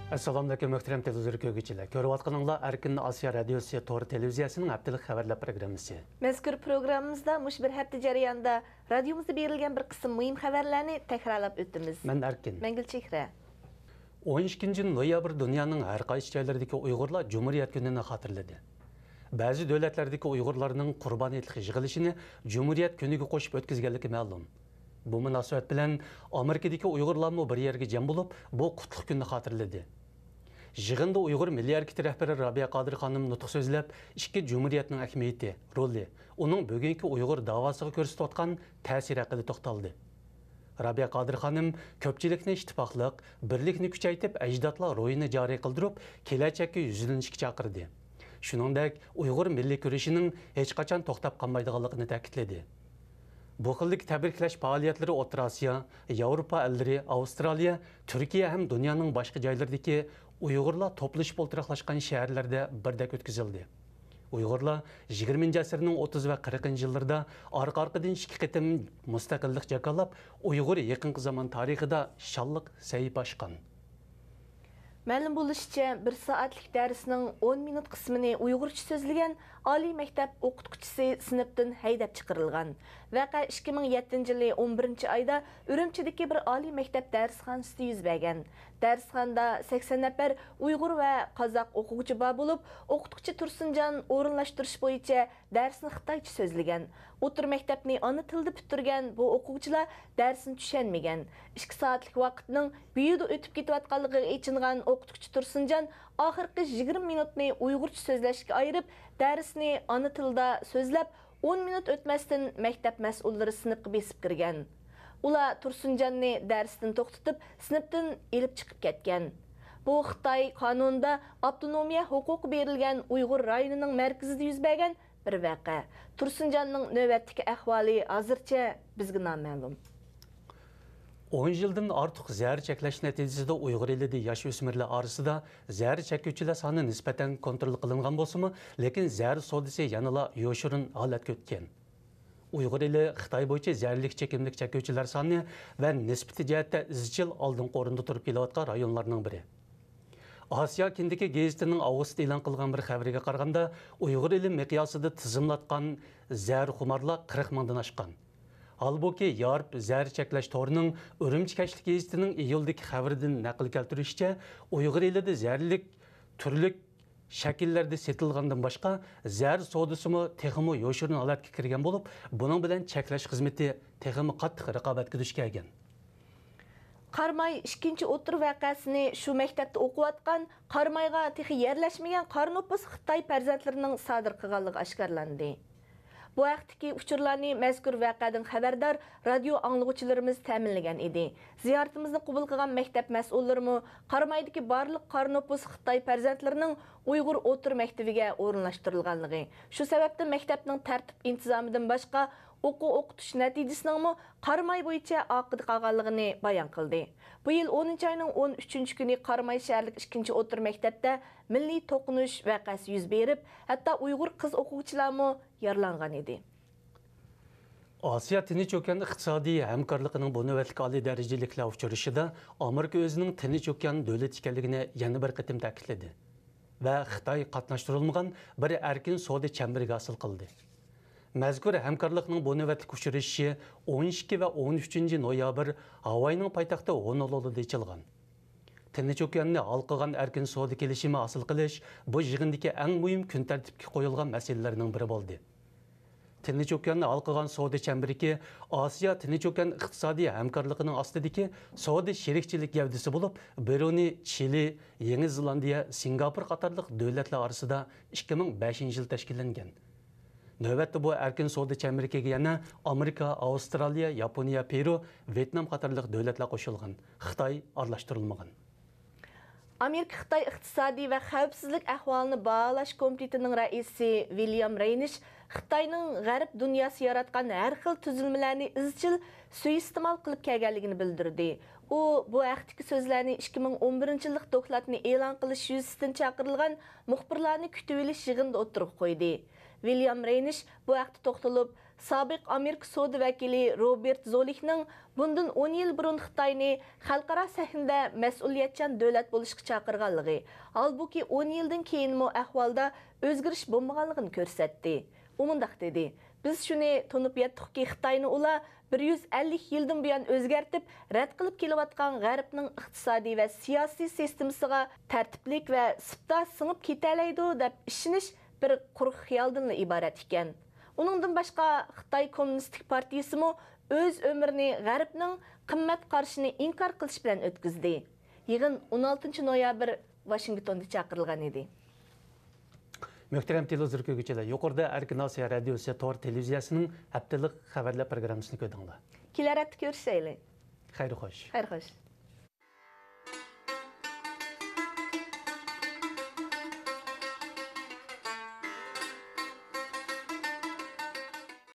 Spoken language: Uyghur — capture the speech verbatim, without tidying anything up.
ئەسسالامۇئەلەيكۇم، مۆھتەرەم تېلېۋىزور كۆرگۈچىلەر. كۆرۈۋاتقىنىڭلار ئەركىن ئاسىيا رادىيوسى تور تېلېۋىزىيەسىنىڭ ھەپتىلىك خەۋەرلەر پروگراممىسى. مەزكۇر پروگراممىمىزدا مۇشۇ بىر ھەپتە جەريانىدا رادىيومىزدا بېرىلگەن بىر قىسىم مۇھىم خەۋەرلەرنى تەكرارلاپ ئۆتىمىز. مەن ئەركىن. مەن گۈلچېھرە. ئون ئىككىنچى نويابىر دۇنيانىڭ ھەر قايسى جايلىرىدىكى ئۇيغۇرلار جۇمھۇرىيەت كۈنىنى خاتىرىلىدى. بەزى دۆلەتلەردىكى ئۇيغۇرلارنىڭ قۇربان ھېيتلىق يىغىلىشىنى جۇمھۇرىيەت كۈنىگە قوشۇپ ئۆتكۈزگەنلىكى مەلۇم. بۇ مۇناسىۋەت بىلەن ئامېرىكىدىكى ئۇيغۇرلارمۇ بىر يەرگە جەم بولۇپ، بۇ قۇتلۇق كۈننى خاتىرىلىدى. يىغىندا ئۇيغۇر مىللىي ھەرىكىتى رەھبىرى رابىيە قادىر خانىم نۇتۇق سۆزلەپ، ئىككى جۇمھۇرىيەتنىڭ ئەھمىيىتى، رولى، ئۇنىڭ بۈگۈنكى ئۇيغۇر داۋاسىغا كۆرسىتىۋاتقان تەسىرى ھەققىدە توختالدى. رابىيە قادىر خانىم كۆپچىلىكنى ئىتتىپاقلىق، بىرلىكنى كۈچەيتىپ، ئەجدادلار روھىنى جارى قىلدۇرۇپ، كېلەچەككە يۈزلىنىشكە چاقىردى. شۇنىڭدەك، ئۇيغۇر مىللىي كۈرىشىنىڭ ھېچقاچان توختاپ قالمايدىغانلىقىنى تەكىتلىدى. بۇ خىلدىكى تەبرىكلەش پائالىيەتلىرى ئوتتۇرا ئاسىيا، ياۋروپا ئەللىرى، ئاۋسترالىيە، تۈركىيە ھەم دۇنيانىڭ باشقا جايلىرىدىكى ئۇيغۇرلار توپلىشىپ ئولتۇراقلاشقان شەھەرلەردە بىردەك ئۆتكۈزۈلدى. ئۇيغۇرلار يىگىرمىنچى ئەسىرنىڭ ئوتتۇز ۋە قىرىقىنچى يىللىرىدا ئارقا-ئارقىدىن ئىككى قېتىم مۇستەقىللىق جاكارلاپ، ئۇيغۇر يېقىنقى زامان تارىخىدا شانلىق سەھىپە ئاچقان. مەلۇم بولۇشىچە، بىر سائەتلىك دەرسنىڭ ئون مىنۇت قىسمىنى ئۇيغۇرچە سۆزلىگەن ئالىي مەكتەپ ئوقۇتقۇچىسى سىنىپتىن ھەيدەپ چىقىرىلغان. ۋەقە ئىككى مىڭ يەتتىنچى يىلى ئون بىرىنچى ئايدا ئۈرۈمچىدىكى بىر ئالىي مەكتەپ دەرسخانىسىدا يۈز بەرگەن. دەرسخانىدا سەكسەن نەپەر ئۇيغۇر ۋە قازاق ئوقۇغۇچى بار بولۇپ، ئوقۇتقۇچى تۇرسۇنجان ئورۇنلاشتۇرۇش بويىچە دەرسنى خىتايچە سۆزلىگەن. ئوتتۇرا مەكتەپنى ئانا تىلدا پۈتتۈرگەن بۇ ئوقۇغۇچىلار دەرسنى چۈشەنمىگەن. ئىككى سائەتلىك ۋاقىتنىڭ بۈيىدە ئۆتۈپ كېتىۋاتقانلىقىغا ئېچىنغان ئوقۇتقۇچى تۇرسۇنجان ئاخىرقى يىگىرمە مىنۇتنى ئۇيغۇرچە سۆزلەشكە ئايرىپ، دەرسنى ئانا تىلدا سۆزلەپ، ئون مىنۇت ئۆتمەستىن مەكتەپ مەسئۇللىرى سىنىپقا بېسىپ كىرگەن. ئۇلار تۇرسۇنجاننى دەرستىن توختىتىپ، سىنىپتىن ئېلىپ چىقىپ كەتكەن. بۇ خىتاي قانۇنىدا ئاپتونومىيە ھوقۇقى بېرىلگەن ئۇيغۇر رايونىنىڭ مەركىزىدە يۈز بەرگەن بىر ۋەقە. تۇرسۇنجاننىڭ نۆۋەتتىكى ئەھۋالى ھازىرچە بىزگە نامەلۇم. ئون يىلدىن ئارتۇق زەھەر چەكلەش نەتىجىسىدە ئۇيغۇر ئېلىدە ياش ئۆسمۈرلەر ئارىسىدا زەھەر چەككۈچىلەر سانى نىسبەتەن كونترول قىلىنغان بولسىمۇ، لېكىن زەھەر سودىسى يەنىلا يوشۇرۇن ھالەتكە ئۆتكەن. ئۇيغۇر ئېلى خىتاي بويىچە زەھەرلىك چېكىملىك چەككۈچىلەر سانى ۋە نىسبىتى جەھەتتە ئىزچىل ئالدىنقى ئورۇندا تۇرۇپ كېلىۋاتقان رايونلارنىڭ بىرى. ئاسىيا كىندىكى گېزىتىنىڭ ئاۋغۇستتا ئېلان قىلغان بىر خەۋىرىگە قارىغاندا، ئۇيغۇر ئېلى مىقياسىدا تىزىملاتقان زەھەرخۇمارلار قىرىق مىڭدىن ئاشقان. ھالبۇكى، يارپ زەھەر چەكلەش تورىنىڭ ئۈرۈمچى كەچلىك گېزىتىنىڭ ئىيۇلدىكى خەۋىرىدىن نەقىل كەلتۈرۈشىچە، ئۇيغۇر ئېلىدە زەھەرلىك تۈرلۈك شەكىللەردە سېتىلغاندىن باشقا، زەھەر سودىسىمۇ تېخىمۇ يوشۇرۇن ھالەتكە كىرگەن بولۇپ، بۇنىڭ بىلەن چەكلەش خىزمىتى تېخىمۇ قاتتىق رىقابەتكە دۇچ كەلگەن. قاراماي ئىككىنچى ئوتتۇرا ۋەقەسىنى شۇ مەكتەپتە ئوقۇۋاتقان، قارامايغا تېخى يەرلەشمىگەن قارا نوپۇس خىتاي پەرزەنتلىرىنىڭ سادىر قىلغانلىقى ئاشكارىلاندى. بۇ ھەقتىكى ئۇچۇرلارنى مەزكۇر ۋەقەدىن خەۋەردار رادىيو ئاڭلىغۇچىلىرىمىز تەمىنلىگەن ئىدى. زىيارىتىمىزنى قوبۇل قىلغان مەكتەپ مەسئۇللىرىمۇ قارامايدىكى بارلىق قارا نوپۇس خىتاي پەرزەنتلىرىنىڭ ئۇيغۇر ئوتتۇرا مەكتىۋىگە ئورۇنلاشتۇرۇلغانلىقى، شۇ سەۋەبتىن مەكتەپنىڭ تەرتىپ ئىنتىزامىدىن باشقا، ئوقۇ ئوقۇتۇش نەتىجىسىنىڭمۇ قاراماي بويىچە ئارقىدا قالغانلىقىنى بايان قىلدى. بۇ يىل ئونىنچى ئاينىڭ ئون ئۈچىنچى كۈنى قاراماي شەھەرلىك ئىككىنچى ئوتتۇرا مەكتەپتە مىللىي توقۇنۇش ۋەقەسى يۈز بېرىپ، ھەتتا ئۇيغۇر قىز ئوقۇغۇچىلارمۇ يارىلانغان ئىدى. ئاسىيا تىنچ ئوكيان ئىقتىسادىي ھەمكارلىقىنىڭ بۇ نۆۋەتلىك ئالىي دەرىجىلىكلەر ئۇچرىشىشىدا ئامېرىكا ئۆزىنىڭ تىنچ ئوكيان دۆلىتى ئىكەنلىكىنى يەنە بىر قېتىم تەكىتلىدى ۋە خىتاي قاتناشتۇرۇلمىغان بىر ئەركىن سودا چەمبىرىكى ھاسىل قىلدى. مەزكۇر ھەمكارلىقنىڭ بۇ نۆۋەتلىك ئۇچرىشىشى ئون ئىككى ۋە ئون ئۈچىنچى نويابىر ھاۋاينىڭ پايتەختى ھونولۇلۇدا ئېچىلغان. تىنچ ئوكياننى ھالقىغان ئەركىن سودا كېلىشىمى ھاسىل قىلىش بۇ يىغىندىكى ئەڭ مۇھىم كۈن تەرتىپكە قويۇلغان مەسىلىلەرنىڭ بىرى بولدى. تىنچ ئوكياننى ھالقىغان سودا چەمبىرىكى ئاسىيا تىنچ ئوكيان ئىقتىسادىي ھەمكارلىقىنىڭ ئاستىدىكى سودا شېرىكچىلىك گەۋدىسى بولۇپ، برۇنېي، چىلى، يېڭى زېلاندىيە، سىنگاپور قاتارلىق دۆلەتلەر ئارىسىدا ئىككى مىڭ بەشىنچى يىل تەشكىللەنگەن. نۆۋەتتە بۇ ئەركىن سودا چەمبىرىكىگە يەنە ئامېرىكا، ئاۋسترالىيە، ياپونىيە، پېرۇ، ۋيېتنام قاتارلىق دۆلەتلەر قوشۇلغان. خىتاي ئارىلاشتۇرۇلمىغان. ئامېرىكا خىتاي ئىقتىسادىي ۋە خەۋپسىزلىك ئەھۋالىنى باھالاش كومىتېتىنىڭ رەئىسى ۋىليام رېينىش خىتاينىڭ غەرب دۇنياسى ياراتقان ھەر خىل تۈزۈلمىلەرنى ئىزچىل سۇيىئىستېمال قىلىپ كەلگەنلىكىنى بىلدۈردى. ئۇ بۇ ھەقتىكى سۆزلەرنى ئىككى مىڭ ئون بىرىنچى يىللىق دوكلاتنى ئېلان قىلىش يۈزىسىدىن چاقىرىلغان مۇخبىرلارنى كۈتۈۋېلىش يىغىنىدا ئوتتۇرىغا قويدى. ۋىليام رېينىش بۇ ھەقتە توختىلىپ، سابىق ئامېرىكا سودا ۋەكىلى روبېرت زولىھنىڭ بۇندىن ئون يىل بۇرۇن خىتاينى خەلقئارا سەھنىدە مەسئۇلىيەتچان دۆلەت بولۇشقا چاقىرغانلىقى، ھالبۇكى، ئون يىلدىن كېيىنمۇ ئەھۋالدا ئۆزگىرىش بولمىغانلىقىنى كۆرسەتتى. ئۇ مۇنداق دېدى: «بىز شۇنى تونۇپ يەتتۇقكى، خىتاينى ئۇلار بىر يۈز ئەللىك يىلدىن بۇيان ئۆزگەرتىپ، رەت قىلىپ كېلىۋاتقان غەربنىڭ ئىقتىسادىي ۋە سىياسىي سىستېمىسىغا تەرتىپلىك ۋە سىپتا سىڭىپ كېتەلەيدۇ دەپ ئىشىنىش بىر قۇرۇق خىيالدىنلا ئىبارەت ئىكەن. ئۇنىڭدىن باشقا، خىتاي كوممۇنىستىك پارتىيىسىمۇ ئۆز ئۆمرىنى غەربنىڭ قىممەت قارىشىنى ئىنكار قىلىش بىلەن ئۆتكۈزدى.» يىغىن ئون ئالتىنچى نويابىر ۋاشىنگتوندا چاقىرىلغان ئىدى. مۆھتەرەم تېلېۋىزور كۆرگۈچىلەر، يۇقىرىدا ئەركىن ئاسىيا رادىيوسى تور تېلېۋىزىيەسىنىڭ ھەپتىلىك خەۋەرلەر پروگراممىسىنى كۆردۈڭلار. كېلەر ھەپتە كۆرۈشەيلى. خەير خوش. خەير خوش.